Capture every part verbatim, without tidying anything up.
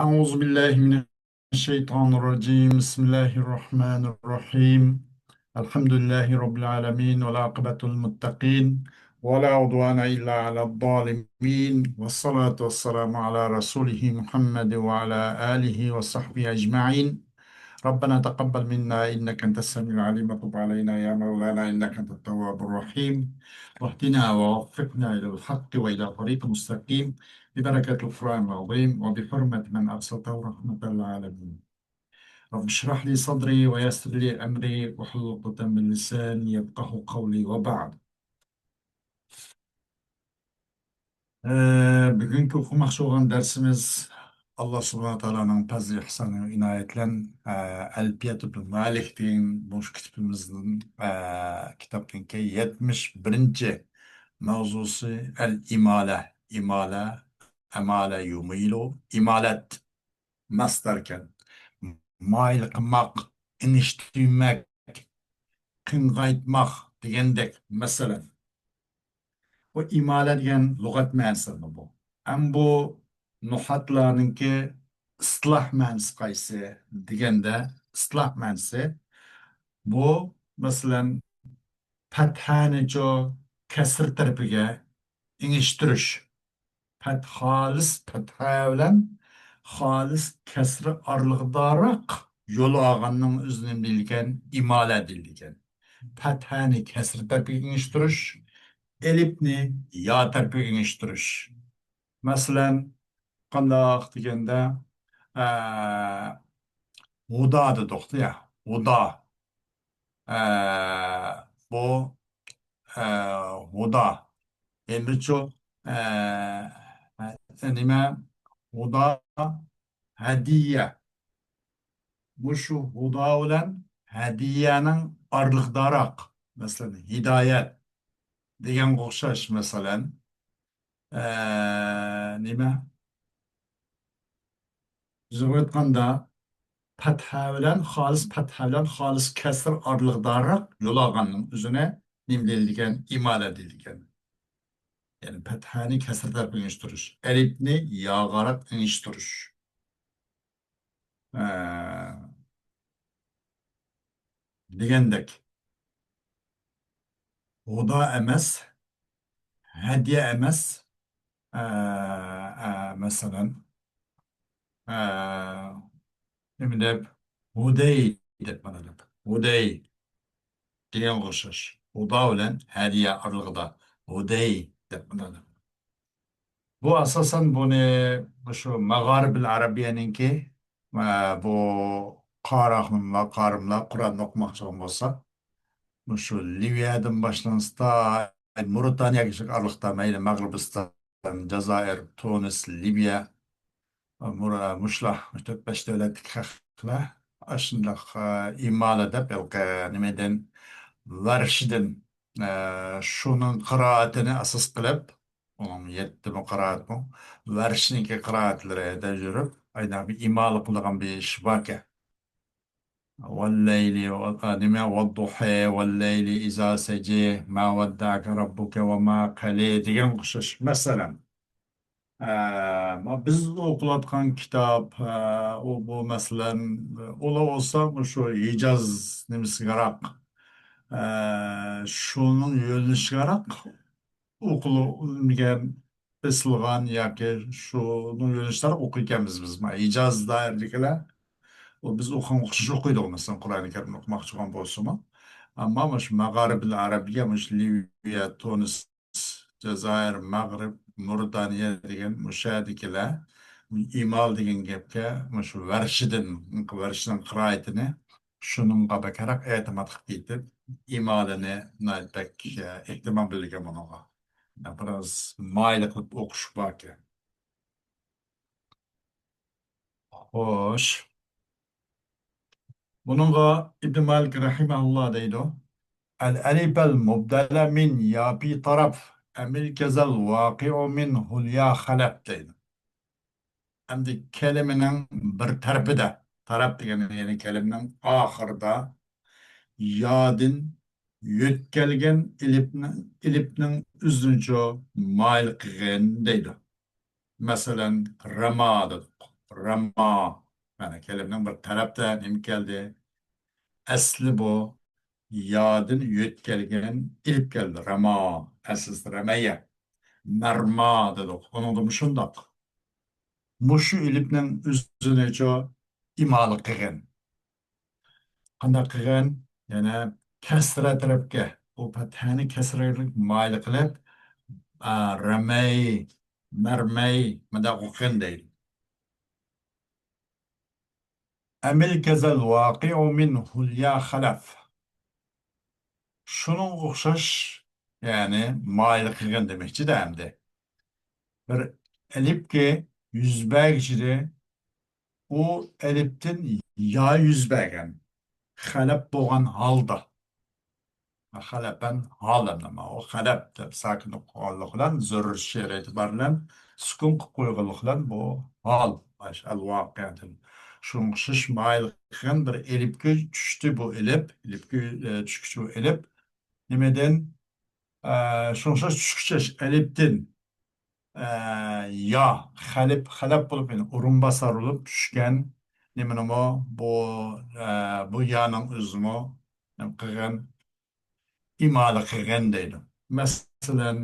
أعوذ بالله من الشيطان الرجيم. بسم الله الرحمن الرحيم. الحمد لله رب العالمين، والعاقبة للمتقين، ولا عدوان إلا على الظالمين، والصلاة والسلام على رسوله محمد وعلى آله وصحبه أجمعين. ربنا تقبل منا إنك أنت السميع العليم، وتب علينا يا مولانا إنك أنت التواب الرحيم، واهدنا ووفقنا إلى الحق وإلى طريق مستقيم، ببركة القرآن العظيم وبحرمة من أرسلته رحمة للعالمين. رب اشرح لي صدري ويسر لي أمري واحلل عقدة من لساني يفقهوا قولي وبعد. ئە، بۈگۈنكى ئوقۇماقچى بولغان دەرسىمىز ئاللا سۇبھانەھۇ تائالانىڭ پەزلى ئېھسانى ئىنايىتى بىلەن، ئە، ئەلپىيەتۇ بىن مالىك دېگەن مۇشۇ كىتابىمىزدىن، ئە، كىتابتىن كېيىن يەتمىش بىرىنچى ماۋزۇسى ئەل ئىمالە. ئىمالە، ئەمالە يۇمىلۇ، ئىمالەت مەسدەركەن. مايىل قىلماق، ئېڭىشتۈرمەك، قىڭغايتماق دېگەندەك مەسىلە. بۇ ئىمالە دېگەن لۇغەت مەنىسى بۇ. ئەم بۇ نۇھاتلارنىڭكى ئىستىلاھ مەنىسى قايسى دېگەندە، ئىستىلاھ مەنىسى بۇ، مەسىلەن، پەتھەنىچۇ كەسرە تەرىپىگە ئېڭىشتۈرۈش. پەت-، خالىس پەتھە بىلەن خالىس كەسرە ئارىلىقىداراق يول ئالغاننىڭ ئۆزىنى نېمە دېيىلگەن؟ ئىمالە دېيىلگەن. پەتھەنى كەسرە تەرىپىگە ئېڭىشتۈرۈش، ئېلىپنى يا تەرىپىگە ئېڭىشتۈرۈش. مەسىلەن، قانداق دېگەندە، ئە، ھۇدا دېدۇق يا، ھۇدا. ئە، بۇ، ئە، ھۇدا. ئەمدىچۇ، ئە، نېمە؟ ھۇدا، ھەدىيە. مۇشۇ ھۇدا بىلەن ھەدىيەنىڭ ئارىلىقىداراق، مەسىلەن، ھىدايەت دېگەنگە ئوخشاش، مەسىلەن، ئە، نېمە؟ بىز ئېيتقاندا، پەتھە بىلەن خالىس، پەتھە بىلەن خالىس كەسرە ئارىلىقىداراق يول ئالغاننىڭ ئۆزىنى نېمە دېيىلگەن؟ ئىمالە دېيىلگەن. يەنى پەتھەنى كەسرە تەرەپكە ئېڭىشتۈرۈش، ئەلىپنى ياغاراق ئېڭىشتۈرۈش. ئە، دېگەندەك. ھۇدا ئەمەس، ھەدىيە ئەمەس، ئە، ئە، مەسىلەن، ئە، نېمە دەپ، ھۇدەي دەپ، مانا دەپ، ھۇدەي دېگەنگە ئوخشاش. ھۇدا بىلەن ھەدىيە ئارىلىقىدا ھۇدەي دەپ، مانا دەپ. بۇ ئاساسەن بۇنى مۇشۇ ماغارىبىل ئەرەبىيەنىڭكى، ئە، بۇ قارىخانلار، قارىملار قۇرئان ئوقۇماقچى بولسا، مۇشۇ لىۋىيەدىن باشلانسا، مورىتانىيەگىچە ئارىلىقتا، مەيلى مەغرىبىستان، جازائىر، تۇنىس، لىۋىيە، مۇرا-، مۇشۇلار، مۇشۇ تۆت-بەش دۆلەتتىكى خەقلەر ئاشۇنداق، ئە، ئىمالە دەپ، ھېلىقى نېمىدىن، ۋەرشىدىن، ئە، شۇنىڭ قىرائىتىنى ئاساس قىلىپ، ئۇنىڭ يەتتىمۇ قىرائەتمۇ، ۋەرشنىڭكى قىرائەتلىرىدە يۈرۈپ، ئايناق بىر ئىمالە قىلىدىغان بىر ئىش باركەن. ۋەللەيلى، ۋە-، نېمە، ۋەددۇھى، ۋەللەيلى ئىزا سەجى، ما ۋەددەئەكە رەببۇكە ۋە ما قەلى دېگەنگە ئوخشاش. مەسىلەن، ئە، ما بىز ئوقۇۋاتقان كىتاب، ئە، ئۇ، بۇ، مەسىلەن، ئۇلار بولسا مۇشۇ ھىجاز نېمىسىگىراق، ئە، شۇنىڭ يۆنىلىشىگىراق ئوقۇلغان، بېسىلغان ياكى شۇنىڭ يۆنىلىشلىرى ئوقۇيكەنمىز بىز. ما ھىجاز دائىرىدىكىلەر، ئۇ بىز ئوقۇغان ئوخشاش ئوقۇيدۇ، مەسىلەن، قۇرئانى كەرىمنى ئوقۇماقچى بولغان بولسىمۇ. ئەمما مۇشۇ ماغارىبىل ئەرەبىيە، مۇشۇ لىۋىيە، تۇنىس، جازائىر، مەغرىب، مورىتانىيە دېگەن مۇشۇ يەردىكىلەر ئىمال دېگەن گەپكە مۇشۇ ۋەرشىدىن، ۋەرشىنىڭ قىرائىتىنى شۇنىڭغا بەكرەك ئېتىماد قىلىپ كېتىپ، ئىمالىنى ناھايىتى بەك، ئە، ئېھتىمام بىلگەن بۇنىڭغا. بىراز مايىل قىلىپ ئوقۇش باركەن. خوش. بۇنىڭغا ئىبن مالىك رەھىمەھۇللا دەيدۇ، ئەل ئەلىپەل مۇبدەلە مىن يا پى تەرەپ ئەمىل كەزەل ۋاقىئۇ مىن ھۇليا خەلەپ دەيدۇ. ئەمدى كەلىمىنىڭ بىر تەرىپىدە، تەرەپ دېگەن يەنى كەلىمىنىڭ ئاخىرىدا يادىن يۆتكەلگەن ئېلىپنىڭ، ئېلىپنىڭ ئۆزىنىچۇ مايىل قىلغىن دەيدۇ. مەسىلەن، رەما دېدۇق. راما. يەنى كەلىمىنىڭ بىر تەرەپتە نېمە كەلدى؟ ئەسلى بۇ يادىن يۆتكەلگەن ئېلىپ كەلدى. راما. ئەسلىسى رەمەيە. مەرما دېدۇق. ئۇنىڭدىمۇ شۇنداق. مۇشۇ ئېلىپنىڭ ئۆزىنىچۇ ئىمالە قىلغىن. قانداق قىلغىن؟ يەنە كەسرە تەرەپكە، ئۇ پەتھەنى كەسرەگە مايىل قىلىپ، ئا، رەمەي، مەرمەي، مۇنداق ئوقۇغىن دەيدۇ. ئەمىل كەزەل ۋاقىئۇ مىن ھۇليا خەلەف. شۇنىڭغا ئوخشاش، يەنى مايىل قىلغىن دېمەكچىدە ئەمدى. بىر ئەلىپكە يۈز بەرگۈچىدە ئۇ ئەلىپتىن يا يۈز بەرگەن. خەلەپ بولغان ھالدا. خەلەپەن ھال ئەمدى. ئۇ خەلەپ دەپ ساكىن قويغانلىقى بىلەن، زۆرۈر شېئىر ئېتىبارى بىلەن سۈكۈن قىلىپ قويغانلىقى بىلەن بۇ ھال. ئەل ۋاقىئەتىن. شۇنىڭغا ئوخشاش مايىل قىلغان بىر ئېلىپكە چۈشتى بۇ ئېلىپ. ئېلىپكە، ئە، چۈشكۈچى بۇ ئېلىپ. نېمىدىن؟ ئە، شۇنىڭغا ئوخشاش چۈشكۈچى ئەلىپتىن، ئە، يا، خەلىپ، خەلەپ بولۇپ، يەنى ئورۇنباسار بولۇپ چۈشكەن نېمىنىمۇ بۇ، ئە، بۇ يانىڭ ئۆزىمۇ نېمە قىلغان؟ ئىمالە قىلغان دەيدۇ. مەسىلەن،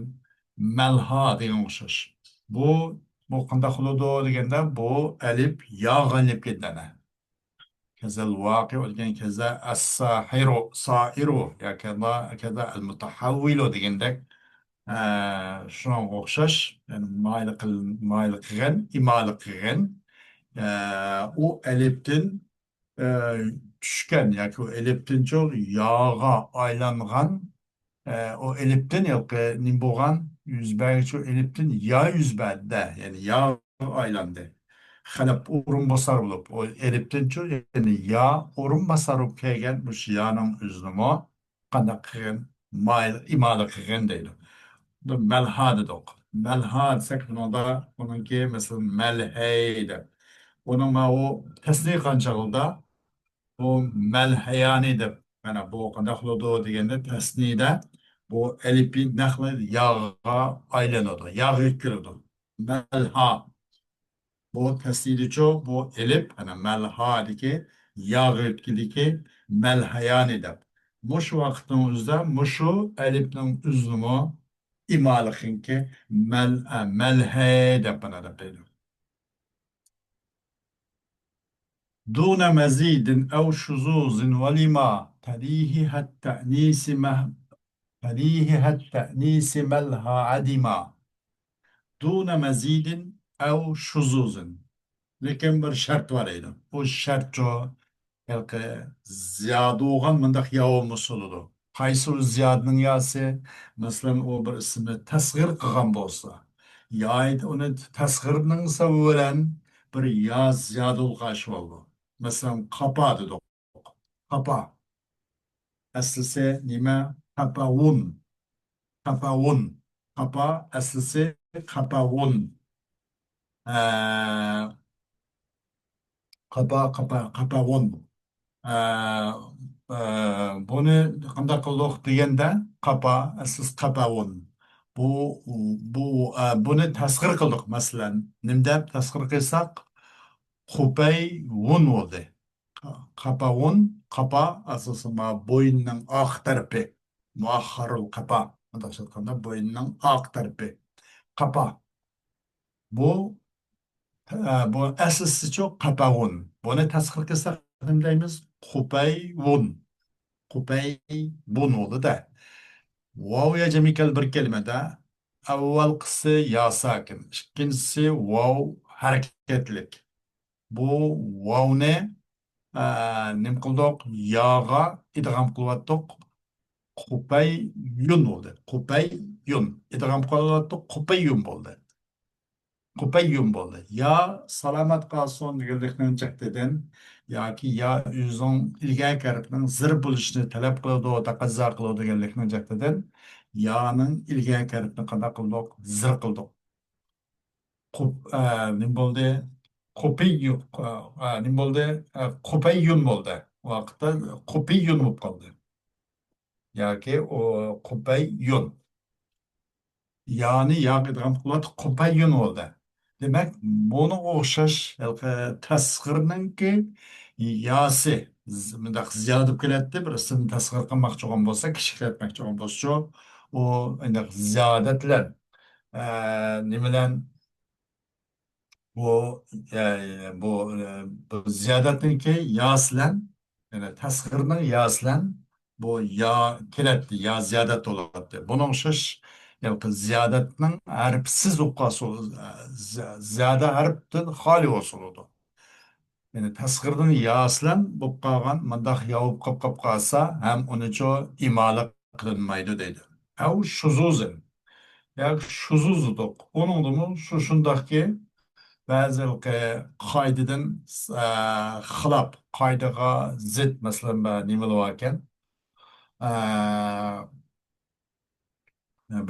مەلھا دېگەنگە ئوخشاش. بۇ، بۇ قانداق بولىدۇ دېگەندە، بۇ ئەلىپ ياغا ئايلىنىپ كېتىدۇ. كەزەل ۋاقىئۇ دېگەن كەزە ئەسساھىرۇ، سائىرۇ، يا كەزا، كەزا ئەلمۇتەھەۋۋىلۇ دېگەندەك، ئە، شۇنىڭغا ئوخشاش، يەنى مايىل قىل-، مايىل قىلغان، ئىمالە قىلغان، ئە، ئۇ ئەلىپتىن، ئە، چۈشكەن ياكى ئۇ ئەلىپتىنچۇ ياغا ئايلانغان، ئە، ئۇ ئېلىپتىن ھېلىقى نېمە بولغان؟ يۈز بەرگۈچى ئېلىپتىن يا يۈز بەردى، يەنى ياغا ئايلاندى. خەلەپ ئورۇنباسار بولۇپ، ئۇ ئېلىپتىنچۇ، يەنى يا ئورۇنباسار بولۇپ كەلگەن مۇشۇ يانىڭ ئۆزىنىمۇ قانداق قىلغىن؟ مايىل، ئىمالە قىلغىن دەيدۇ. بۇ مەلھا دېدۇق. مەلھا دېسەك، بۇنىڭدا، بۇنىڭكى، مەسىلەن، مەلھەي دەپ. بۇنىڭ ماۋۇ تەسنىيە قىلغان چاغدا بۇ مەلھەيانى دەپ، مانا بۇ قانداق بولىدۇ دېگەندە، تەسنىيەدە بۇ ئەلىپى نەقلى ياغا ئايلىنىدۇ، ياغا يۆتكىلىدۇ. مەلھا. بۇ تەسنىيەدىچۇ، بۇ ئېلىپ، مانا مەلھادىكى، ياغا يۆتكىلىدىكى مەلھەيانى دەپ. مۇشۇ ۋاقىتنىڭ ئۆزىدە مۇشۇ ئەلىپنىڭ ئۆزىنىمۇ ئىمالە قىلغىنكى مەل-، ئە، مەلھەي دەپ مانا دەپ دەيدۇ. دون مزيد أو شذوذ ولما تليه هالتأنيث مه-، تليه هالتأنيث ملها عدما. دون مزيد أو شذوذ. لېكىن بىر شەرت بار ئىدى. ئۇ شەرتچۇ، ھېلىقى زىيادە بولغان مۇنداق يا بولمىسا بولىدۇ. قايسى ئۇ زىيادىنىڭ ياسى؟ مەسىلەن، ئۇ بىر ئىسىمنى تەسغىر قىلغان بولسا، يا ئۇنى تەسغىرنىڭ سەۋەبى بىلەن بىر يا زىيادە بولغان ئىش بولىدۇ. مەسىلەن، قاپا دېدۇق. قاپا. ئەسلىسى نېمە؟ قاپاۋۇن. قاپاۋۇن. قاپا، ئەسلىسى قاپاۋۇن. ئە، قاپا، قاپا، قاپاۋۇن. ئە، ئە، بۇنى قانداق قىلدۇق دېگەندە، قاپا، ئەسلىسى قاپاۋۇن. بۇ، بۇ، ئە، بۇنى تەسغىر قىلدۇق، مەسىلەن. نېمە دەپ تەسغىر قىلساق، قۇپەيۋۇن بولدى. قاپاۋۇن، قاپا، ئاساسەن، ما بوينىنىڭ ئارقا تەرىپى. مۇئەخخەرۇل قاپا. مۇنداق ئىشلەتكەندە، بوينىنىڭ ئارقا تەرىپى. قاپا. بۇ، ئە، بۇ ئەسلىسىچۇ قاپاۋۇن. بۇنى تەسخىر قىلساق نېمە دەيمىز؟ قۇپەيۋۇن. قۇپەيۋۇن بولدى-دە. ۋاۋ يا جەمئىي كەلدى بىر كەلىمىدە. ئاۋۋالقىسى يا ساكىن، ئىككىنچىسى ۋاۋ ھەرىكەتلىك. بۇ ۋاۋنى، ئە، نېمە قىلدۇق؟ ياغا ئىدغام قىلىۋەتتۇق. قۇپەييۇن بولدى. قۇپەييۇن. ئىدغام قىلىۋەتتۇق. قۇپەييۇن بولدى. قۇپەييۇن بولدى. يا سالامەت قالسۇن دېگەنلىكنىڭ جەھىتىدىن ياكى يا ئۆزىنىڭ ئىلگەركى ھەرپىنىڭ زىر بولۇشىنى تەلەپ قىلىدۇ، تەقەززا قىلىدۇ دېگەنلىكنىڭ جەھىتىدىن يانىڭ ئىلگەركى ھەرپىنى قانداق قىلدۇق؟ زىر قىلدۇق. قۇپ-، ئە، نېمە بولدى؟ قۇپىييۇ-، ئە، ئە، نېمە بولدى؟ ئە، قۇپەييۇن بولدى. ئۇ ۋاقىتتا قۇپىييۇن بولۇپ قالدى. ياكى ئۇ قۇپەييۇن. يانى ياغا ئىدغام قىلىۋاتىدۇ، قۇپەييۇن بولدى. دېمەك، بۇنىڭغا ئوخشاش ھېلىقى تەسغىرنىڭكى ياسى، ز-، مۇنداق زىيادە بولۇپ كېلەتتى، بىر ئىسىمنى تەسغىر قىلماقچى بولغان بولسا، كىچىكلەتمەكچى بولغان بولسىچۇ، ئۇ ئۇنداق زىيادەت بىلەن، ئە، نېمە بىلەن، بۇ، ئە، بۇ، ئە، بۇ زىيادەتنىڭكى ياسى بىلەن، يەنى تەسغىرنىڭ ياسى بىلەن بۇ يا كېلەتتى، يا زىيادەت بولاتتى. بۇنىڭغا ئوخشاش، يەنى زىيادەتنىڭ ھەرپسىز بولۇپ قالسا، زى-، زىيادە ھەرپتىن خالىي بولسا بولىدۇ. يەنى تەسغىردىن ياسى بىلەن بولۇپ قالغان مۇنداق ياۋۇپ قاپ قالسا ھەم ئۇنىچۇ ئىمالە قىلىنمايدۇ دەيدۇ. ئەۋ شۇزۇزىن. ياكى شۇزۇز دېدۇق. ئۇنىڭدىمۇ شۇ شۇنداقكى بەزى ھېلىقى قائىدىدىن، ئە، خىلاپ، قائىدىغا زىت، مەسىلەن، بە-، نېمىلەر باركەن؟ ئە،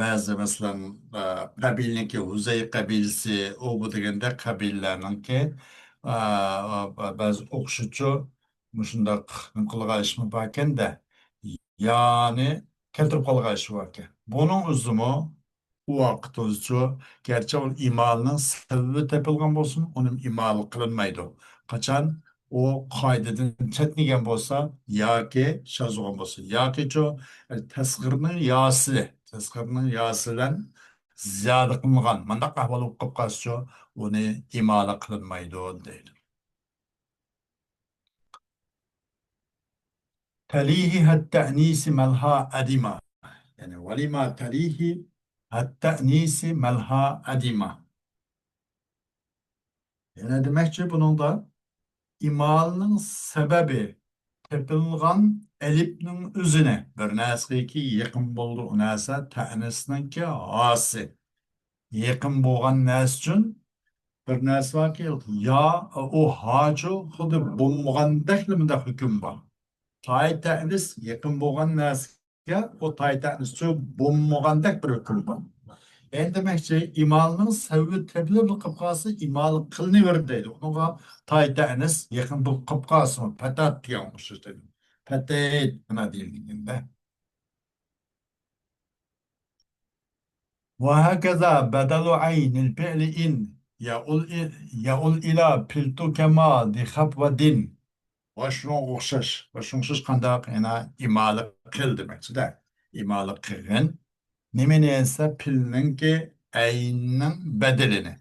بەزى، مەسىلەن، ئە، قەبىلىنىڭكى ھۇزەي قەبىلىسى، ئۇ بۇ دېگەندە قەبىلىلەرنىڭكى، ئە، بەزى ئوخشىچۇ مۇشۇنداق نېمە قىلغان ئىشمۇ باركەن-دە، يانى كەلتۈرۈپ قالغان ئىشى باركەن. بۇنىڭ ئۆزىمۇ ئۇ ۋاقىت ئۆزىچۇ، گەرچە ئۇ ئىمالىنىڭ سەۋەبى تېپىلغان بولسىمۇ، ئۇنى ئىمالە قىلىنمايدۇ. قاچان ئۇ قائىدىدىن چەتنىگەن بولسا ياكى شاز بولغان بولسا، ياكىچۇ تەسغىرنىڭ ياسى، تەسغىرنىڭ ياسى بىلەن زىيادە قىلىنغان مۇنداق ئەھۋال بولۇپ قېلىپ قالسىچۇ، ئۇنى ئىمالە قىلىنمايدۇ دەيدۇ. تەلىھى ھەتتەئنىسى مەلھا ئەدىما. يەنى ۋەلىما تەلىھى ھەتتەئنىسى مەلھا ئەدىما. يەنە دېمەكچى بۇنىڭدا ئىمالىنىڭ سەۋەبى تېپىلغان ئەلىپنىڭ ئۆزىنى بىر نەرسىگىكى يېقىن بولىدۇ، ئۇ نەرسە تەئنىسنىڭكى ھاسى. يېقىن بولغان نەرسە ئۈچۈن بىر نەرسە باركى، يا ئۇ ھاچۇ خۇددى بولمىغاندەكلا مۇنداق ھۆكۈم بار. تاي تەئنىس يېقىن بولغان نەرسىگە ئۇ تاي تەئنىسچۇ بولمىغاندەك بىر ھۆكۈم بار. يەنى دېمەكچى، ئىمالىنىڭ سەۋەبى تېپىلىپ قېلىپ قالسا، ئىمالە قىلىنىۋېرىدۇ دەيدۇ. ئۇنىڭغا تاي تەئنىس يېقىن بولۇپ قېلىپ قالسىمۇ، پەتات دېگەن ئوخشاش دەيدۇ. پەتەيت، مانا دېيىلگەندە. وهكذا بدل عين الفعل إن يؤول إ-، يؤول إلى پىلتو كما دخف ودن. ۋە شۇنىڭغا ئوخشاش. ۋە شۇنىڭغا ئوخشاش قانداق؟ يەنە ئىمالە قىل دېمەكچىدە. ئىمالە قىلغىن. نېمىنى دېسە، پىلنىڭكى ئەيننىڭ بەدىلىنى.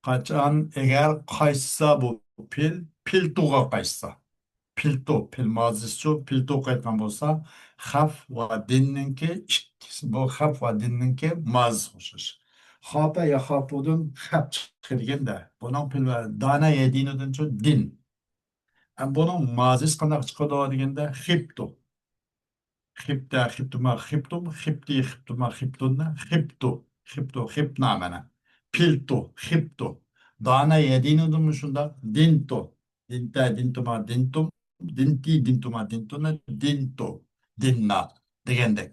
قاچان، ئەگەر قايتسا بۇ پىل، پىلتۇغا قايتسا. پىلتۇ، پىل مازىسىچۇ، پىلتۇغا قايتقان بولسا، خەف ۋە دىننىڭكى ئىككىسى، بۇ خەف ۋە دىننىڭكى مازىسىغا ئوخشاش. خاپە ياخاپۇدىن خەپ چىقتى دېگەندە، بۇنىڭ پىل ۋە دانە يەدىنىدىنچۇ دىن. ئەم بۇنىڭ مازىسى قانداق چىقىدۇ دېگەندە، خىپتۇ. خىپتە، خىپتۇما، خىپتۇم، خىپتى، خىپتۇما، خىپتۇننا، خىپتۇ، خىپتۇ، خىپنا مانا. پىلتۇ، خىپتۇ. دانە يەدىنۇدۇممۇ شۇنداق، دىنتۇ. دىنتە، دىنتۇما، دىنتۇم، دىنتى، دىنتۇما، دىنتۇننا، دىنتۇ، دىننا دېگەندەك.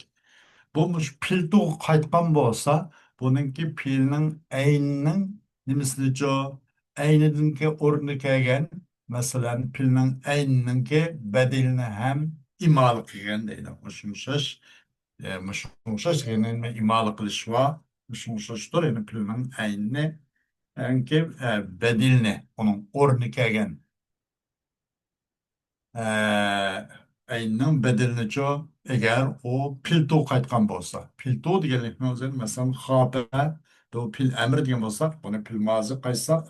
بۇ مۇشۇ پىلتۇغا قايتقان بولسا، بۇنىڭكى پىلنىڭ ئەيننىڭ نېمىسىنىچۇ؟ ئەينىدىنكى ئورنىغا كەلگەن مەسىلەن، پىلنىڭ ئەينىنىڭكى بەدىلىنى ھەم ئىمالە قىلغان دەيدۇ. مۇشۇ ئوخشاش، ئە، مۇشۇ ئوخشاش دېگەن ئىمالە قىلىش بار. مۇشۇ ئوخشاشتۇر، يەنى پىلنىڭ ئەينىنى، ئەنكى، ئە، بەدىلىنى، ئۇنىڭ ئورنىغا كەلگەن، ئە، ئەينىنىڭ بەدىلىنىچۇ، ئەگەر ئۇ پىلتۇ قايتقان بولسا. پىلتۇ دېگەنلىكنىڭ ئۆزى، مەسىلەن، خاپە، بۇ پىل ئەمرى دېگەن بولساق، بۇنى پىل مازى قايتساق،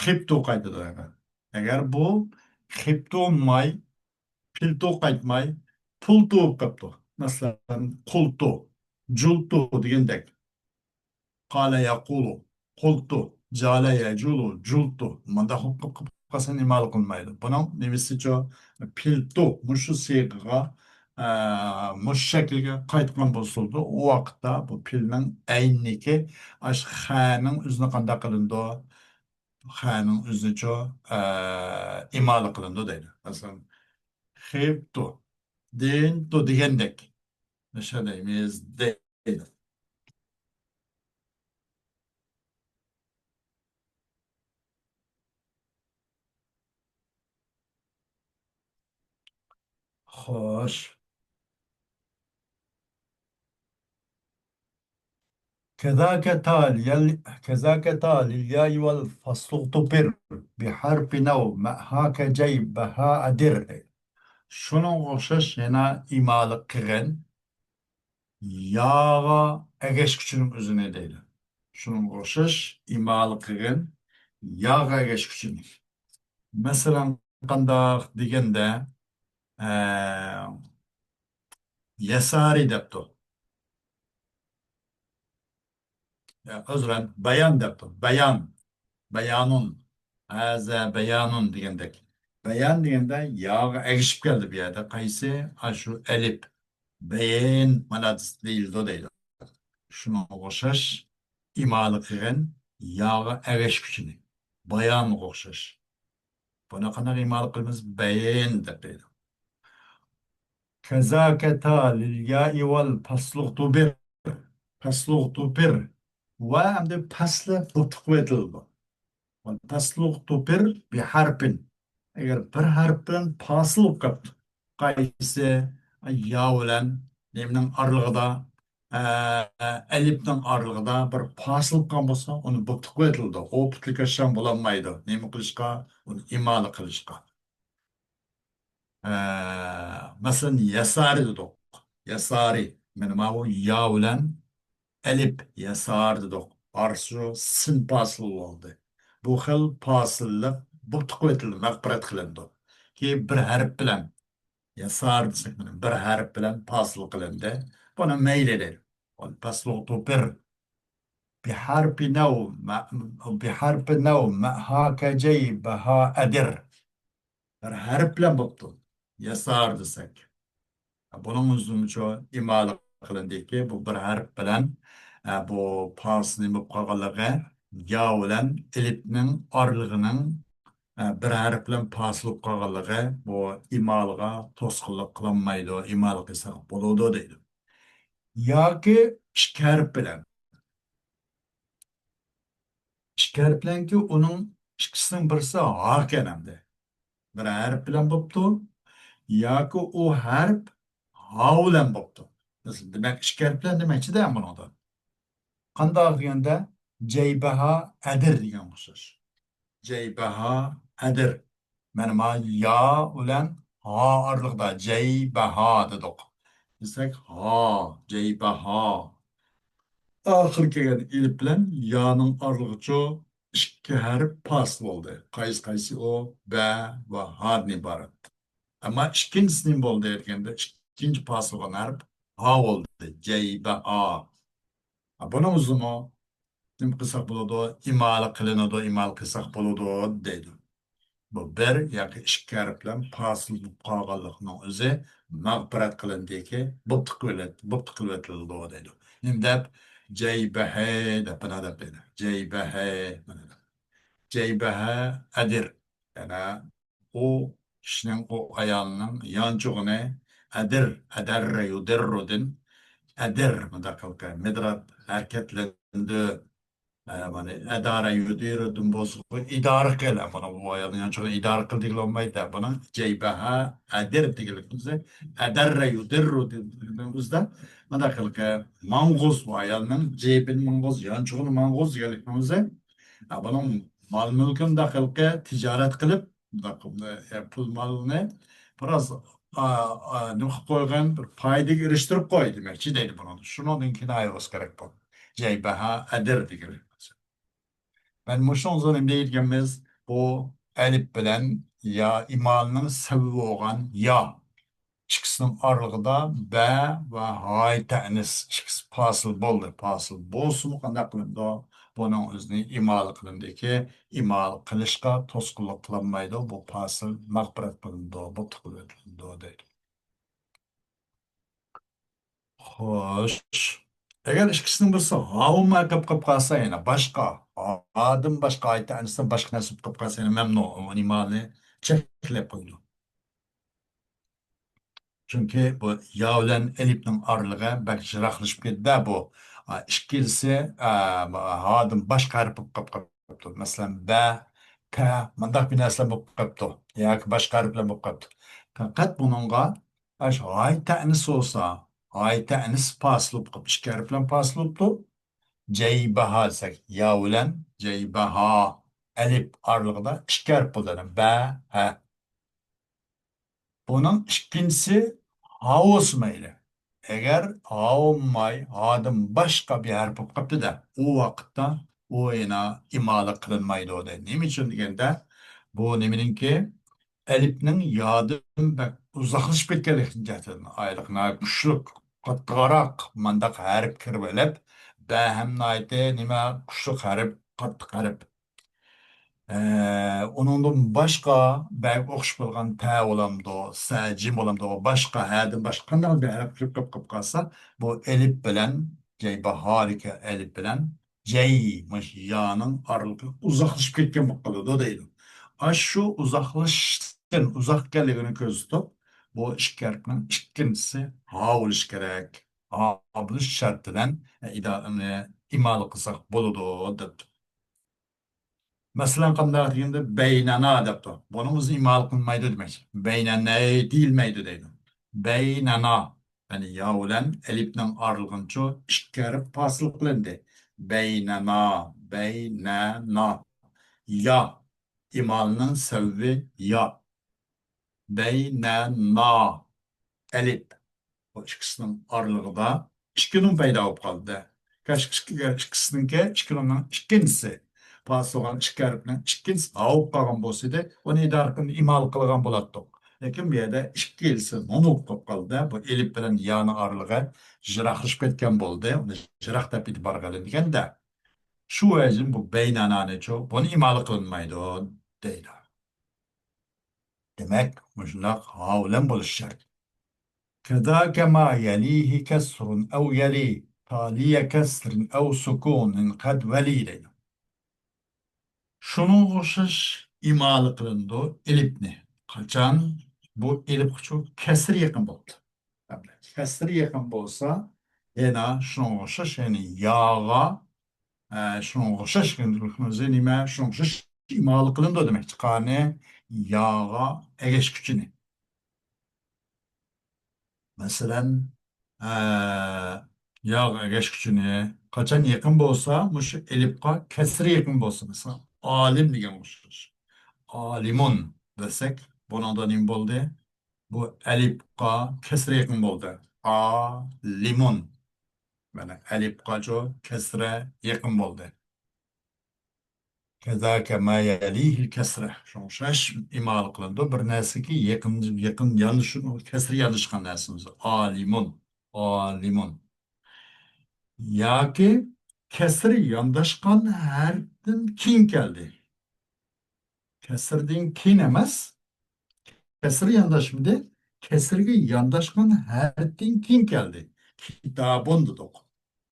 خىپتۇ قايتىدۇ. ئەگەر بۇ خىپتۇ بولماي، پىلتۇ قايتماي، پۇلتۇ بولۇپ قاپتۇ. مەسىلەن، قۇلتۇ، جۇلتۇ دېگەندەك. قالە يەقۇلۇ، قۇلتۇ، جالە يەجۇلۇ، جۇلتۇ. مۇنداق بولۇپ قاپ-، قاپ-، قالسا ئىمالە قىلمايدۇ. بۇنىڭ نېمىسىچۇ؟ پىلتۇ مۇشۇ سىيغىغا، ئە، مۇشۇ شەكىلگە قايتقان بولسىدۇ، ئۇ ۋاقىتتا بۇ پىلنىڭ ئەينىكى ئاشۇ خەنىڭ ئۆزىنى قانداق قىلىنىدۇ؟ خەنىڭ ئۆزىچۇ، ئە، ئىمالە قىلىنىدۇ دەيدۇ. مەسىلەن، خىپتۇ، دىنتۇ دېگەندەك. نىشانلايمىز دەيدۇ. خوش. كذاك تا للياء، كذاك تا للياء والفصل اغتفر بحرف نو معها كجي بها أدر. شۇنىڭغا ئوخشاش يەنە ئىمالە قىلغىن ياغا ئەگەشكۈچىنىڭ ئۆزىنى دەيدۇ. شۇنىڭغا ئوخشاش ئىمالە قىلغىن ياغا ئەگەشكۈچىنى. مەسىلەن، قانداق دېگەندە، ئە، يەسارى دەپتۇ. ئە، ئۆزرەن، بايان دەپتۇ. بايان. بايانۇن. ھازا بايانۇن دېگەندەك. بايان دېگەندە ياغا ئەگىشىپ كەلدى بۇ يەردە. قايسى؟ ئاشۇ ئەلىپ. بەيىن مانا دېيىلىدۇ دەيدۇ. شۇنىڭغا ئوخشاش ئىمالە قىلغىن ياغا ئەگەشكۈچىنى. بايانغا ئوخشاش. بۇنى قانداق ئىمالە قىلىمىز؟ بەيىن دەپ دەيدۇ. كذاك تا للياء والفصل اغتفر. فصل اغتفر. ۋە ئەمدى پەسلى بۇ تۇقۇۋېتىلىدۇ. فصل اغتفر بحرف. ئەگەر بىر ھەرپ بىلەن پاسىل بولۇپ قاپتۇ. قايسى؟ يا بىلەن نېمىنىڭ ئارىلىقىدا، ئە، ئەلىپنىڭ ئارىلىقىدا بىر پاسىل بولۇپ قالغان بولسا، ئۇنى بۇ تۇقۇۋېتىلىدۇ. ئۇ پۈتلۈكەششان بولالمايدۇ. نېمە قىلىشقا؟ ئۇنى ئىمالە قىلىشقا. ئە، مەسىلەن، يەسارى دېدۇق. يەسارى. مانا ماۋۇ يا بىلەن ئەلىپ، يەسار دېدۇق. ئارىسى سىن پاسىل بولدى. بۇ خىل پاسىللىق بۇ تۇقۇۋېتىلدى، مەغپىرەت قىلىندى. كېيىن بىر ھەرپ بىلەن، يەسار دېسەك، مانا بىر ھەرپ بىلەن پاسىل قىلىندى. بۇنى مەيلى دەيدۇ. فصل اغتفر بحرف نو، مە-، بحرف نو، معها كجي بها أدر. بىر ھەرپ بىلەن بوپتۇ. يەسار دېسەك. بۇنىڭ ئۆزىمۇچۇ ئىمالە قىلىندىكى، بۇ بىر ھەرپ بىلەن، ئە، بۇ پاسىل نېمە بولۇپ قالغانلىقى، يا بىلەن ئېلىپنىڭ ئارىلىقىنىڭ، ئە، بىر ھەرپ بىلەن پاسىل بولۇپ قالغانلىقى، بۇ ئىمالىغا توسقۇنلۇق قىلالمايدۇ، ئىمالە قىلساق بولىدۇ دەيدۇ. ياكى ئىككى ھەرپ بىلەن. ئىككى ھەرپ بىلەنكى ئۇنىڭ ئىككىسىنىڭ بىرسى ھاكەن ئەمدى. بىر ھەرپ بىلەن بوپتۇ. ياكى ئۇ ھەرپ ھا بىلەن بوپتۇ. دېمەك، ئىككى ھەرپ بىلەن دېمەكچىدە بۇنىڭدا. قانداق دېگەندە، جەيبەھا ئەدىر دېگەن ئوخشاش. جەيبەھا ئەدىر. مانا ما يا بىلەن ھا ئارىلىقىدا جەيبەھا دېدۇق. دېسەك، ھا، جەيبەھا. ئاخىرى كەلگەن ئېلىپ بىلەن يانىڭ ئارىلىقىچۇ ئىككى ھەرپ پاسىل بولدى. قايسى قايسى ئۇ؟ بە ۋە ھادىن ئىبارەت. ئەمما ئىككىنچىسى نېمە بولدى دېگەندە، ئىككىنچى پاسىل بولغان ھەرپ ھا بولدى. جەيبەھا. ھا، بۇنىڭ ئۆزىمۇ نېمە قىلساق بولىدۇ؟ ئىمالە قىلىنىدۇ، ئىمالە قىلساق بولىدۇ دەيدۇ. بۇ بىر ياكى ئىككى ھەرپ بىلەن پاسىل بولۇپ قالغانلىقنىڭ ئۆزى مەغپىرەت قىلىندىكى، بوپتۇ قىلىۋېت-، بوپتۇ قىلىۋېتىلىدۇ دەيدۇ. نېمە دەپ؟ جەيبەھەي دەپ، مانا دەپ دەيدۇ. جەيبەھەي، مانا دەپ. جەيبەھە ئەدىر. يەنە ئۇ كىشىنىڭ، ئۇ ئايالنىڭ يانچۇقىنى ئەدىر، ئەدەررە يۇدىررۇدىن ئەدىر، مۇنداق قىلقى، مىدرات ھەرىكەتلەندى، ئە، مانا ئەدارە يۇدىرۇدىن بولسا، ئىدارە قىل، مانا بۇ ئايالنىڭ يانچۇقىنى ئىدارە قىل دېگىلى بولمايدۇ، بۇنىڭ جەيبەھا ئەدىر دېگىلىك بولسا، ئەدەررە يۇدىررۇدىن ئۆزىدە مۇنداق قىلقى، ماڭغۇز، بۇ ئايالنىڭ جېيىبىنى ماڭغۇز، يانچۇقىنى ماڭغۇز دېگەنلىكنىڭ ئۆزى، ئە، بۇنىڭ مال مۈلكى مۇنداق قىلقى، تىجارەت قىلىپ، مۇنداق، ئە، پۇل مالنى بىراز، ئا، ئا، نېمە قىلىپ قويغىن، بىر پايدىگە ئېرىشتۈرۈپ قوي دېمەكچى دەيدۇ بۇنىڭدا. شۇنىڭدىن كىنايە بولسا كېرەك بۇ. جەيبەھا ئەدىر دېگىنى. مەن مۇشۇنىڭغا نېمە دەيدىكەنمىز؟ بۇ ئەلىپ بىلەن يا ئىمالىنىڭ سەۋەبى بولغان يا. ئىككىسىنىڭ ئارىلىقىدا بە ۋە ھاي تەئنىس ئىككىسى پاسىل بولدى. پاسىل بولسىمۇ قانداق قىلىنىدۇ؟ بۇنىڭ ئۆزىنى ئىمالە قىلىندىكى، ئىمالە قىلىشقا توسقۇنلۇق قىلالمايدۇ. بۇ پاسىل مەغپىرەت قىلىنىدۇ، بۇ تۇقۇۋېتىلىدۇ دەيدۇ. خوش. ئەگەر ئىككىسىنىڭ بىرسى ھاۋۇما قېلىپ قالسا، يەنە باشقا، ھادىن باشقا، ھاي تەئنىستىن باشقا نەرسە بولۇپ قالسا، يەنە مەمنۇ، ئۇنىڭ ئىمالىنى چەكلەپ قويىدۇ. چۈنكى بۇ يا بىلەن ئەلىپنىڭ ئارىلىقى بەك يىراقلىشىپ كەتتى-دە بۇ. ئا، ئىككىلىسى، ئا، ھادىن باشقا ھەرپ بولۇپ قاپتۇ. مەسىلەن، بە، تە، مۇنداق بىر نەرسىلەر بولۇپ قاپتۇ. ياكى باشقا ھەرپلەر بولۇپ قاپتۇ. پەقەت بۇنىڭغا ئاشۇ ھاي تەئنىس بولسا، ھاي تەئنىس پاسىل بولۇپ قاپتۇ. ئىككى ھەرپ بىلەن پاسىل بوپتۇ. جەي بەھا دېسەك، يا بىلەن جەي بەھا، ئەلىپ ئارىلىقىدا ئىككى ھەرپ بولىدۇ. بە، ھە. بۇنىڭ ئىككىنچىسى ھا بولسا مەيلى. ئەگەر ھا بولماي، ھادىن باشقا بىر ھەرپ بولۇپ قاپتۇ-دە، ئۇ ۋاقىتتا ئۇ يەنە ئىمالا قىلىنمايدۇ دەيدۇ. نېمە ئۈچۈن دېگەندە، بۇ نېمىنىڭكى؟ ئەلىپنىڭ يادىن بەك ئۇزاقلىشىپ كەتكەنلىكى جەھەتتىن ئايلىق ناھايىتى كۈچلۈك، قاتتىقراق مانداق ھەرپ كىرىۋېلىپ، بە ھەم ناھايىتى نېمە كۈچلۈك ھەرپ، قاتتىق ھەرپ. ئە، ئۇنىڭدىن باشقا بەگە ئوخشاش بولغان تە بولامدۇ، سە، جىم بولامدۇ، باشقا ھەدىن باشقا قانداق بىر ھەرپ كىرىپ قېلىپ قالسا، بۇ ئېلىپ بىلەن جەي بەھادىكى ئەلىپ بىلەن جەي، مۇشۇ يانىڭ ئارىلىقى ئۇزاقلىشىپ كەتكەن بولۇپ قالىدۇ دەيدۇ. ئاشۇ ئۇزاقلىشىشتىن، ئۇزاق ئىكەنلىكىنى كۆرسىتىپ، بۇ ئىككى ھەرپنىڭ ئىككىنچىسى ھا بولۇشى كېرەك. ھا بولۇش شەرتى بىلەن ئىدا-، ئىمالا قىلساق بولىدۇ دەپتۇ. مەسىلەن، قانداق دېگەندە، بەينەنا دەپتۇ. بۇنىڭ ئۆزى ئىمالا قىلىنمايدۇ دېمەكچى. بەينەنەي دېيىلمەيدۇ دەيدۇ. بەينەنا. يەنى يا بىلەن ئەلىپنىڭ ئارىلىقىنچۇ ئىككى ھەرپ پاسىل قىلىندى. بەينەنا، بەينەنا. يا. ئىمالىنىڭ سەۋەبى يا. بەينەنا. ئەلىپ. بۇ ئىككىسىنىڭ ئارىلىقىدا ئىككى نۇن پەيدا بولۇپ قالدى. كاش-، ئىككى-، ئىككىسىنىڭكى ئىككى نۇننىڭ ئىككىنچىسى. پاسىل بولغان ئىككى ھەرپنىڭ ئىككىنچىسى ھا بولۇپ قالغان بولسا ئىدى، ئۇنى ئىدارە قىلىپ ئىمالا قىلغان بولاتتۇق. لېكىن بۇ يەردە ئىككىلىسى نۇن بولۇپ قالدى. بۇ ئېلىپ بىلەن يانىڭ ئارىلىقى يىراقلىشىپ كەتكەن بولدى. ئۇنى يىراق دەپ ئېتىبارغا ئېلىنگەندە، شۇ ۋەجىدىن بۇ بەينەنانىچۇ، بۇنى ئىمالا قىلىنمايدۇ دەيدۇ. دېمەك، مۇشۇنداق ھا بىلەن بولۇشى شەرت. كذاك ما يليه كسر أو يلي تالي كسر أو سكون قد ولي دەيدۇ. شۇنىڭغا ئوخشاش ئىمالا قىلىنىدۇ ئېلىپنى. قاچان بۇ ئېلىپقىچۇ كەسرى يېقىن بولىدۇ. كەسرى يېقىن بولسا، يەنە شۇنىڭغا ئوخشاش، يەنى ياغا، ئە، شۇنىڭغا ئوخشاش، نېمە، شۇنىڭغا ئوخشاش ئىمالا قىلىنىدۇ دېمەكچى. قانى ياغا ئەگەشكۈچىنى. مەسىلەن، ئە، ياغا ئەگەشكۈچىنى قاچان يېقىن بولسا، مۇشۇ ئېلىپقا كەسرى يېقىن بولسا، مەسىلەن، ئالىم دېگەن ئوخشاش. ئالىمۇن دېسەك، بۇنىڭدا نېمە بولدى؟ بۇ ئەلىپقا كەسرە يېقىن بولدى. ئالىمۇن. مانا، ئەلىپقاچۇ كەسرە يېقىن بولدى. كذاك ما يليه الكسرة. شۇڭا ئوخشاش ئىمالا قىلىنىدۇ. بىر نەرسىگە يېقىن، يېقىن ياندىشىدۇ، كەسرە ياندىشقان نەرسىمىز. ئالىمۇن. ئالىمۇن. ياكى كەسرە يانداشقان ھەرپتىن كېيىن كەلدى. كەسىردىن كېيىن ئەمەس، كەسىر يانداشمىدى؟ كەسىرگە يانداشقان ھەرپتىن كېيىن كەلدى. كىتابۇن دېدۇق.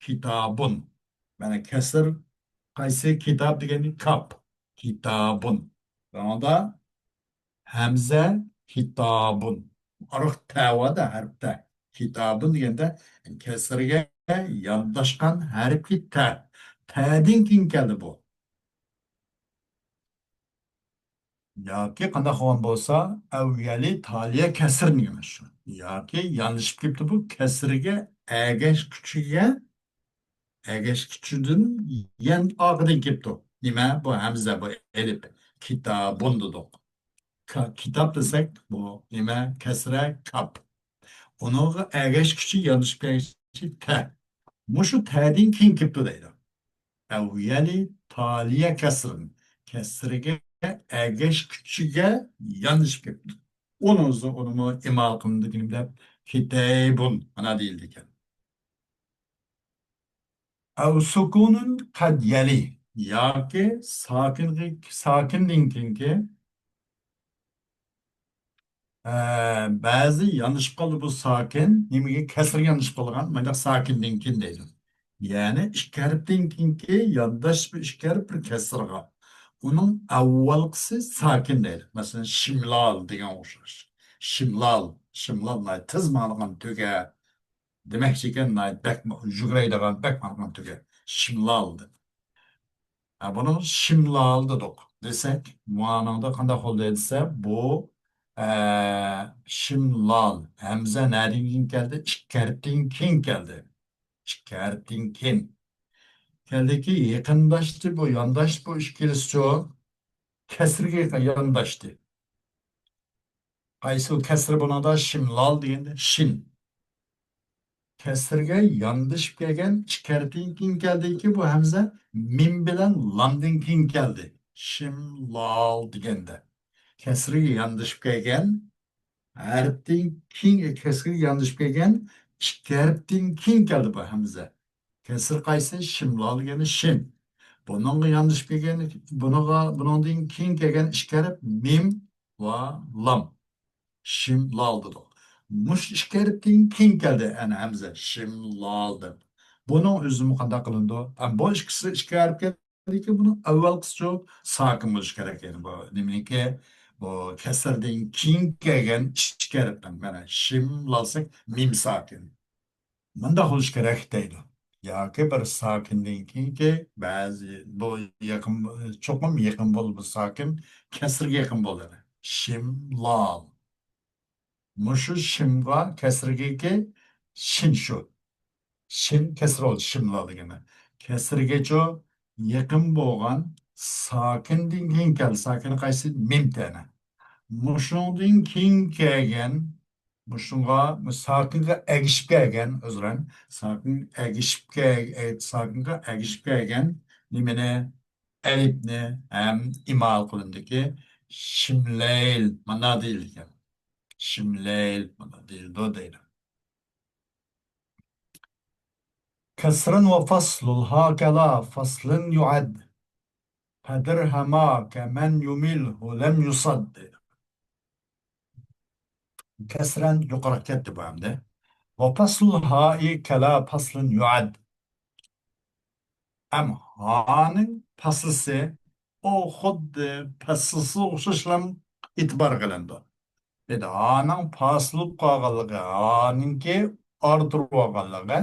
كىتابۇن. مانا كەسىر قايسى؟ كىتاب دېگەندە كاپ. كىتابۇن. بۇنىڭدا ھەمزە كىتابۇن. ئارىق تە بار-دە، ھەرپ تە. كىتابۇن دېگەندە كەسىرگە يانداشقان ھەرپى تە. تەدىن كېيىن كەلدى بۇ. ياكى قانداق بولغان بولسا، ئەۋ يەلى تالىيە كەسىر دېگەن شۇ. ياكى ياندىشىپ كېتىپتۇ بۇ كەسىرگە، ئەگەشكۈچىگە، ئەگەشكۈچىدىن يەنە ئارقىدىن كېلىپتۇ. نېمە؟ بۇ ھەمزە، بۇ ئېلىپ. كىتابۇن دېدۇق. كا-، كىتاب دېسەك، بۇ نېمە؟ كەسرە، كاپ. ئۇنىڭغا ئەگەشكۈچى ياندىشىپ كەلگۈچى تە. مۇشۇ تەدىن كېيىن كېلىپتۇ دەيدۇ. ئەۋ يەلى تالىيە كەسرىن. كەسرىگە ئەگەشكۈچىگە ياندىشىپ كېلىپتۇ. ئۇنىڭ ئۈستىدە ئۇنىمۇ ئىمالا قىلىندى دېگىنىم دەپ كىتەيبۇن. مانا دېيىلىدىكەن. ئەۋ سۇكۇنۇن قەد يەلى. ياكى ساكىنغا، ساكىندىن كېيىنكى ئە، بەزى ياندىشىپ قالدى بۇ ساكىن. نېمىگە؟ كەسىرگە ياندىشىپ قالغان. مانداق ساكىندىن كېيىن دەيدۇ. يەنى ئىككى ھەرپتىن كېيىنكى يانداش بىر ئىككى ھەرپ بىر كەسىرغا. ئۇنىڭ ئاۋۋالقىسى ساكىن دەيدۇ. مەسىلەن، شىملال دېگەن ئوخشاش. شىملال، شىملال ناھايىتى تېز ماڭىدىغان تۆگە. دېمەكچىكەن، ناھايىتى بەك يۈگۈرەيدىغان، بەك ماڭغان تۆگە. شىملال دەپ. ھە، بۇنى شىملال دېدۇق. دېسەك، مۇئانىڭدا قانداق بولدى دېسە، بۇ، ئە، شىملال. ھەمزە نەدىن كېيىن كەلدى؟ ئىككى ھەرپتىن كېيىن كەلدى. ئىككى ھەرپتىن كېيىن. كەلدىكى يېقىنداشتى بۇ، يانداش بۇ ئىككىلىسىچۇ؟ كەسرىگە يانداشتى. قايسى كەسرى بۇنىڭدا؟ شىملال دېگەندە شىن. كەسرىگە ياندىشىپ كەلگەن ئىككى ھەرپتىن كېيىن كەلدىكى بۇ ھەمزە مىم بىلەن لامدىن كېيىن كەلدى. شىملال دېگەندە. كەسرىگە ياندىشىپ كەلگەن ھەرپتىن كېيىن، كەسرىگە ياندىشىپ كەلگەن ئىككى ھەرپتىن كېيىن كەلدى بۇ ھەمزە. كەسرى قايسى؟ شىملال دېگەنى شىن. بۇنىڭغا ياندىشىپ كەلگەن، بۇنىڭغا، بۇنىڭدىن كېيىن كەلگەن ئىككى ھەرپ مىم ۋە لام. شىملال دېدۇق. مۇشۇ ئىككى ھەرپتىن كېيىن كەلدى ئەنە ھەمزە، شىملال دەپ. بۇنىڭ ئۆزىمۇ قانداق قىلىنىدۇ؟ ئەم، بۇ ئىككىسى ئىككى ھەرپ كەلدىكى، بۇنىڭ ئەۋۋەلقىسىچۇ ساكىن بولۇشى كېرەك. يەنى بۇ نېمىنىڭكى؟ بۇ كەسىردىن كېيىن كەلگەن ئىككى ھەرپنىڭ، مانا، شىملال دېسەك، مىم ساكىن. مۇنداق بولۇشى كېرەك دەيدۇ. ياكى بىر ساكىندىن كېيىنكى بەزى، بۇ يېقىن، چوقۇم يېقىن بولىدۇ، بۇ ساكىن كەسرىگە يېقىن بولىدۇ. شىملال. مۇشۇ شىمغا، كەسرىگىكى شىن شۇ. شىن كەسرى بولدى، شىملال دېگەننى. كەسرىگىچۇ يېقىن بولغان ساكىندىن كېيىن كەلدى. ساكىنى قايسى؟ مىم تەنە. مۇشۇنىڭدىن كېيىن كەلگەن، مۇشۇنىڭغا، ساكىنغا ئەگىشىپ كەلگەن، ئۆزرەن، ساكىن ئەگىشىپ كەل-، ئە، ساكىنغا ئەگىشىپ كەلگەن نېمىنى؟ ئەلىپنى ھەم ئىمالە قىلىندىكى شىملەيل، مانا دېيىلگەن. شىملەيل، مانا دېيىلىدۇ دەيدۇ. كسرا وفصل هكذا فصل يعد. فدرهما كمن يمله لم يصد. كسرا يۇقىرىغا كەتتى بۇ ئەمدى. وفصل الهاء كلا فصل يعد. ئەم ھانىڭ پاسلىسى، ئۇ خۇددى پاسلىسىغا ئوخشاشلا ئېتىبار قىلىنىدۇ. بىر ھانىڭ پاسلىپ قالغانلىقى، ھانىڭكى ئارتۇرۇپ ئالغانلىقى،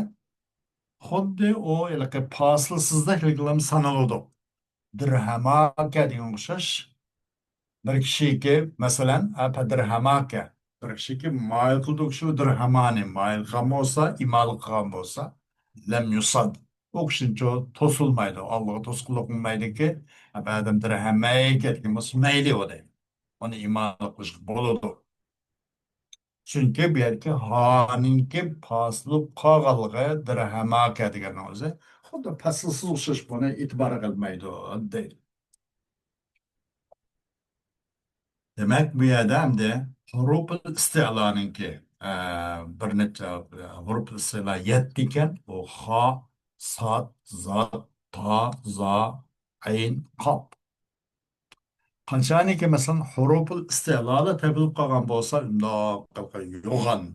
خۇددى ئۇ ھېلىقى پاسلىسىزدەكلىكلەرمۇ سانىلىدۇ. دىرھەماكە دېگەن ئوخشاش. بىر كىشىكى، مەسىلەن، ئە، پەدىرھەماكە. بىر كىشىكى مايىل قىلدى، ئۇ كىشى دىرھەمانى مايىل قىلغان بولسا، ئىمالە قىلغان بولسا، لەم يۇساد. ئۇ كىشىنىچۇ توسۇلمايدۇ، ئالدىغا توسقۇنلۇق قىلمايدۇكى، ئە، ئادەم دىرھەمەيكە دېگەن بولسا، مەيلى ئۇ دەيدۇ. ئۇنى ئىمالە قىلىشقا بولىدۇ. چۈنكى بۇ يەردىكى ھانىڭكى پاسلىپ قالغانلىقى دىرھەماكە دېگەننىڭ ئۆزى خۇددى پاسلىسىز ئوخشاش، بۇنى ئېتىبار قىلمايدۇ دەيدۇ. دېمەك، بۇ يەردە ئەمدى ھۇرۇپۇل ئىستىئلانىڭكى، ئە، بىر نەچچە، ئە، ھۇرۇپۇل ئىستىئلا يەتتە ئىكەن. بۇ خا، ساد، زاد، تا، زا، ئەين، قاپ. قاچانكى، مەسىلەن، ھۇرۇپۇل ئىستىئلالا تېپىلىپ قالغان بولسا، ئۇنداق يوغان،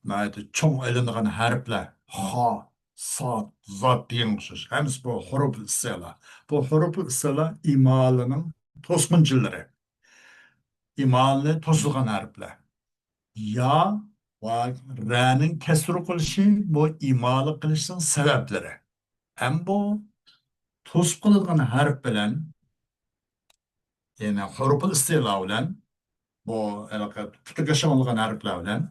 ناھايىتى چوڭ ئېلىنغان ھەرپلەر، خا، ساد، زاد دېگەن ئوخشاش. ھەممىسى بۇ ھۇرۇپۇل ئىستىئلا. بۇ ھۇرۇپۇل ئىستىئلا ئىمالىنىڭ توسقۇنچىلىرى. ئىمالىنى توسىدىغان ھەرپلەر. يا ۋە رەنىڭ كەسرى قىلىشى بۇ ئىمالە قىلىشنىڭ سەۋەبلىرى. ھەم بۇ توسۇپ قالىدىغان ھەرپ بىلەن، يەنى ھۇرۇپۇل ئىستىلا بىلەن، بۇ ھېلىقى پۈتۈكلەشمەيدىغان ھەرپلەر بىلەن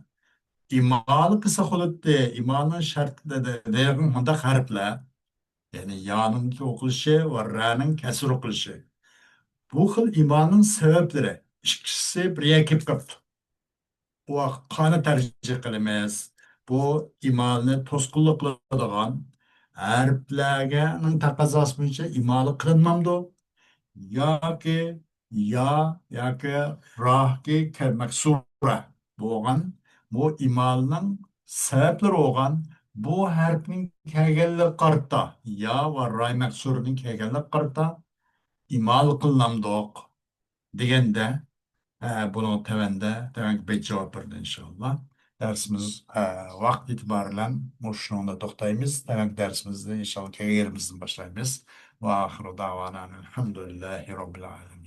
ئىمالە قىلسا بولاتتى. ئىمالىنىڭ شەرتلىرى دېگەن مۇنداق ھەرپلەر، يەنى يانىڭ ئوقۇلۇشى ۋە رەنىڭ كەسرى قىلىشى. بۇ خىل ئىمالىنىڭ سەۋەبلىرى ئىككىسى بىر يەرگە كېلىپ قاپتۇ. بۇ ۋاقىت قانى تەرجىھ قىلىمىز؟ بۇ ئىمالىنى توسقۇنلۇق قىلىدىغان ھەرپلەرنىڭ تەقەززاسى بويىچە ئىمالە قىلىنمامدۇ؟ ياكى يا، ياكى راھكى كە-، مەكسۇرە بولغان بۇ ئىمالىنىڭ سەۋەبلىرى بولغان بۇ ھەرپنىڭ كەلگەنلىكىگە قارىتا، يا ۋە راي مەكسۇرىنىڭ كەلگەنلىكىگە قارىتا ئىمالە قىلىنامدۇق؟ دېگەندە، ئە، بۇنىڭ تۆۋەندە، تۆۋەنكى بەت جاۋاب بېرىدۇ، ئىنشاللا. دەرسىمىز، ئە، ۋاقىت ئېتىبارى بىلەن مۇشۇنىڭدا توختايمىز. تۆۋەنكى دەرسىمىزدە، ئىنشاللا، كەلگەن يېرىمىزدىن باشلايمىز. ۋە ئاخىرۇ دەۋانا ئەنىل ھەمدۇلىللاھى رەببىل ئالەمىن.